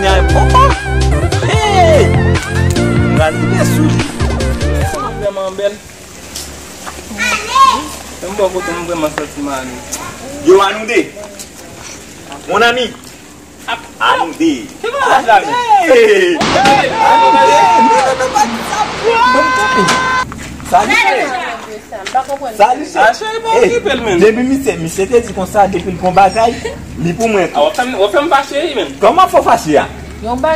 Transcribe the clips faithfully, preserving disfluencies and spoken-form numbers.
Ay, papa! Hey! M pral rive sou li. Sa vrèman bèl. Menm bò kote m vrèman santi m ale. Yo, Anoudé! Mon ami! Anoudé! Ki bagay sa, men? Hey! Anoudé! Non, non, non, pa di sa, bro! Ban m kanpe. Salut, chè. Salut, chè. Ah, cheri, pa okipe l, men. Depi misye, misye te di konsa, depi l gon bagay, li pou mwen tou. Ah, w ap fè m, w ap fè m fache, wi, men. Kòman fò fache a?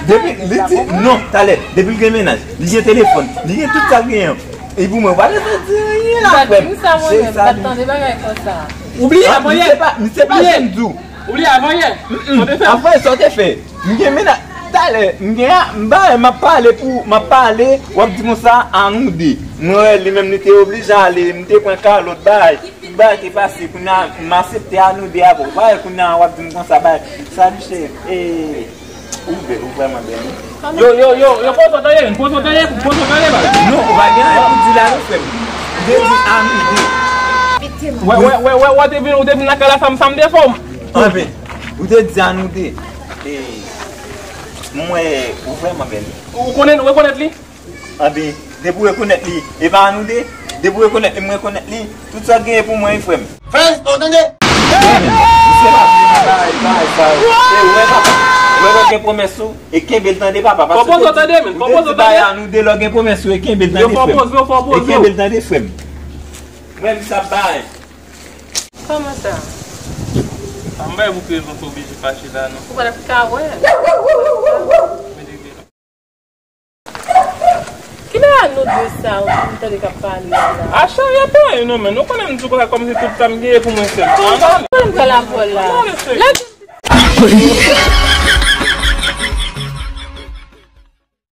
Depi li di, non, talè, depi l gen mennaj, li gen telefòn, li gen tout sa l genyen. E pou mwen, w pa bezwen di anyen la, frè m. Cheri, salut. Ou bliye avan yè. Misye pa, misye pa janm di w. Ou bliye avan yè. Sa w te fè. Avan yè, sa w te fè. M gen mennaj. Talè, m gen a, m ba, m ap pale pou, m ap pale, w ap di konsa, Anoudé. Mwen wè li menm li te oblije ale, m te pran kalòt, bay. Tout bagay te pase, kounye a, m aksepte Anoudé avè w. Bay, kounye a, w ap di m konsa, bay. Salut, cheri. E, ou bèl, ou vrèman bèl, wi. Yo, yo, yo, yo, poze w tande, poze w tande, poze w tande, bay. Non, ou pa gen anyen pou di la, non, frè m. Ou te di Anoudé. Wè, wè, wè, wè, wè, te vin, ou te vin lakay la, sa m, sa m te fè w. Anben, ou te di Anoudé. E, mwen, ou vrèman bèl. Ou konnen, ou rekonèt li? Anben, depi w rekonèt li, e pa Anoudé. Depi w rekonèt li, m rekonèt li. Tout sa w genyen pou mwen, wi, frè m. Fè respè w, tande! Misye pa vle nan bagay, bagay sa yo. E, ou wè, papa, ou wè lè w gen pwomès ou, e kenbe l, tande, papa, paske ou te di, ou te di bagay Anoudé, lè w gen pwomès ou, e kenbe l, tande, frè m. E kenbe l, tande, frè m. Mwen, misye ap bay. Kòman sa? A, m bay pou ki rezon w te oblije fache la, non. Ou pa t ap ka wè. Kilè a nou de sa, ou tande k ap pale a la? A, cheri, a pa anyen non, men nou konnen m di w konsa kòmsi tout sa m genyen pou mwen sèl. Kòman m pral avè w la? Lè